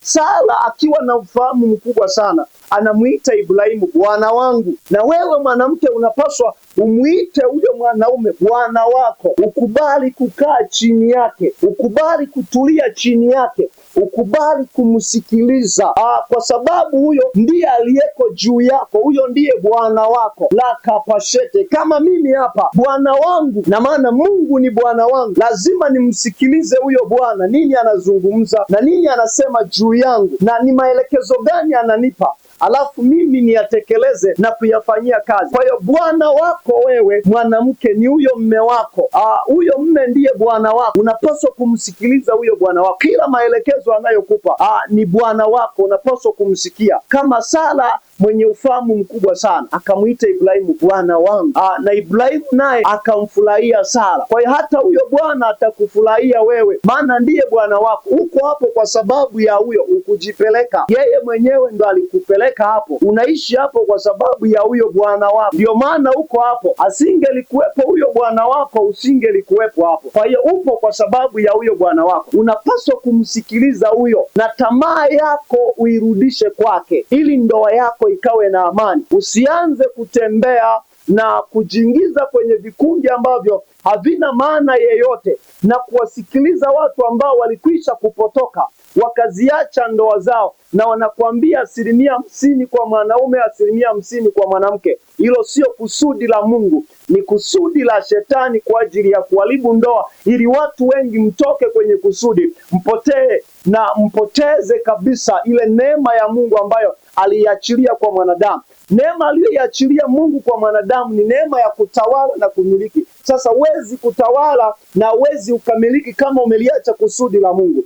Sara akiwa na ufahamu mkubwa sana anamuita Ibrahimu bwana wangu. Na wewe mwanamke unapaswa umuite huyo mwanaume bwana wako, ukubali kukaa chini yake, ukubali kutulia chini yake, ukubali kumsikiliza, kwa sababu huyo ndiye aliyeko juu yako, huyo ndiye bwana wako. La kapashete, kama mimi hapa bwana wangu, na maana Mungu ni bwana wangu, lazima nimsikilize huyo bwana, nini anazungumza na nini anasema juu yangu, na ni maelekezo gani ananipa, alafu mimi niyatekeleze na kuyafanyia kazi. Kwa hiyo bwana wako wewe mwanamke ni huyo mme wako. Huyo mme ndiye bwana wako, unapaswa kumsikiliza huyo bwana wako. Kila maelekezo anayokupa ni bwana wako, unapaswa kumsikia. Kama Sara mwenye ufahamu mkubwa sana akamwita Ibrahimu bwana wangu, na Ibrahimu naye akamfurahia Sara. Kwa hiyo hata huyo bwana atakufurahia wewe, maana ndiye bwana wako. Uko hapo kwa sababu ya huyo, ukujipeleka yeye mwenyewe ndo alikupeleka hapo. Unaishi hapo kwa sababu ya huyo bwana wako, ndio maana uko hapo. Asingelikuwepo huyo bwana wako, usingelikuwepo hapo. Kwa hiyo upo kwa sababu ya huyo bwana wako, unapaswa kumsikiliza huyo, na tamaa yako uirudishe kwake, ili ndoa yako ikawe na amani. Usianze kutembea na kujiingiza kwenye vikundi ambavyo havina maana yeyote na kuwasikiliza watu ambao walikwisha kupotoka wakaziacha ndoa zao, na wanakuambia 50% kwa mwanaume, 50% kwa mwanamke. Hilo sio kusudi la Mungu, ni kusudi la shetani kwa ajili ya kuharibu ndoa, ili watu wengi mtoke kwenye kusudi, mpotee na mpoteze kabisa ile neema ya Mungu ambayo aliiachilia kwa mwanadamu. Neema aliyoiachilia Mungu kwa mwanadamu ni neema ya kutawala na kumiliki. Sasa huwezi kutawala na huwezi ukamiliki kama umeliacha kusudi la Mungu.